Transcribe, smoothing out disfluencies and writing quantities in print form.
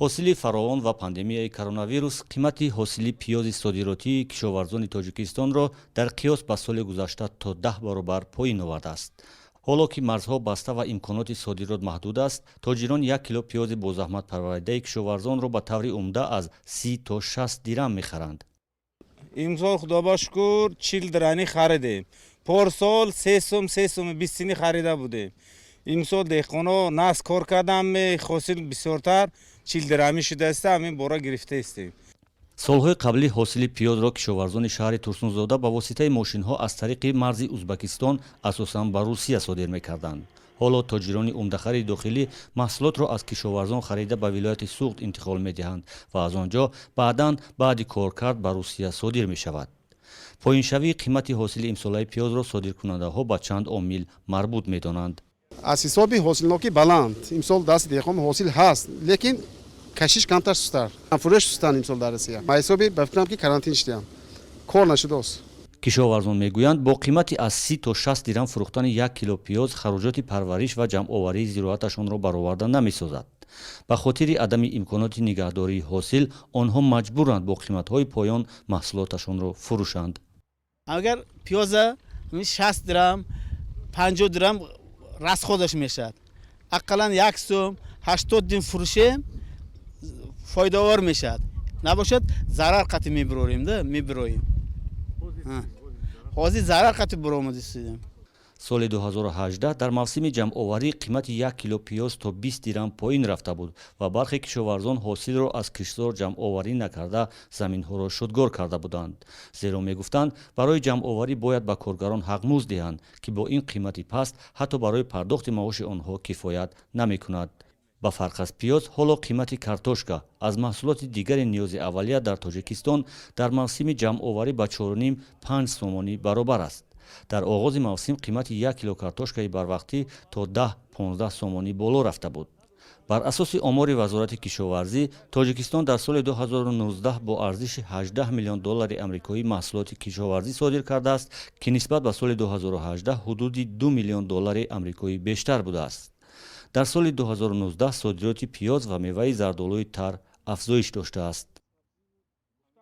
Ҳосили фаровон ва пандемияи коронавирус қимати ҳосили пиёзи содиротии кишоварзони Тоҷикистонро дар қиёс ба соли гузашта то 10 баробар поин овардааст. Ҳоло ки марзҳо баста ва имконоти содирот маҳдуд аст, тоҷирон 1 кило пиёзи бозаҳмат парваридаи кишоварзонро ба таври умда аз 30 то 60 дирам мехаранд. Имсол, худо ба шукр, 40 дирами харидем. Порсол 3 сум, 3 суму 20 сини харида будем. Имсол деҳқоно нағз кор кардам, ҳосил бисёртар, 40 дирами шудааст, ҳамин бора гирифтаистем. Солҳои қаблӣ ҳосили пиёзро кишоварзони шаҳри Турсунзода ба воситаи мошинҳо аз тариқи марзи Узбакистон асосан ба Русия содир мекарданд. Ҳоло тоҷирони умдахари дохилӣ маҳсулотро аз кишоварзон харида, ба вилояти Суғд интиқол медиҳанд ва аз он ҷо баъдан баъди коркард ба Русия содир мешавад. Поиншавии қимати ҳосили имсолаи пиёзро содиркунандаҳо ба чанд омил марбут медонанд. Аз ҳисоби ҳосилнокӣ баланд имсол дасти деҳқон ҳосил ҳаст, лекин кашиш камтар, сустар, фурӯш сустан имсол дар Россия. Ба ҳисоби, ба фикрам, ки карантин шудиям, кор нашудааст. Кишоварзон мегӯянд, бо қимати аз 30 то 60 дирам фурӯхтани 1 кило пиёз хароҷоти парвариш ва ҷамъоварии зироаташонро бароварда намесозад. Ба хотири адами имконоти нигаҳдории ҳосил онҳо маҷбуранд бо қиматҳои поён маҳсулоташонро фурӯшанд. Агар пиёза 60 дирам, 50 дирам расход аш мешавад, ақаллан 1 сум 80 дин фурӯшем, фоидаовар мешавад. Набошад, зарар қати мебирорем да, мебироем. Ҳозир зарар қати биромадистем. Соли 2018 дар мавсими ҷамъоварӣ қимати 1 кило пиёз то 20 дирам поин рафта буд ва бархе кишоварзон ҳосилро аз киштзор ҷамъоварӣ накарда, заминҳоро шудгор карда буданд, зеро мегуфтанд, барои ҷамъоварӣ бояд ба коргарон ҳақмузд диҳанд, ки бо ин қимати паст ҳатто барои пардохти маоши онҳо кифоят намекунад. Ба фарқ аз пиёз, ҳоло қимати картошка аз маҳсулоти дигари ниёзи аввалия дар Тоҷикистон дар мавсими ҷамъоварӣ ба 4,5-5 сомонӣ баробар аст. Дар оғози мавсим қимати 1 кило картошкаи барвақтӣ то 10-15 сомонӣ боло рафта буд. Бар асоси омори Вазорати кишоварзӣ, Тоҷикистон дар соли 2019 бо арзиши 18 миллион доллари амрикоӣ маҳсулоти кишоварзӣ содир кардааст, ки нисбат ба соли 2018 ҳудуди 2 миллион доллари амрикоӣ бештар будааст. Дар соли 2019 содироти пиёз ва меваи зардолуи тар афзоиш доштааст.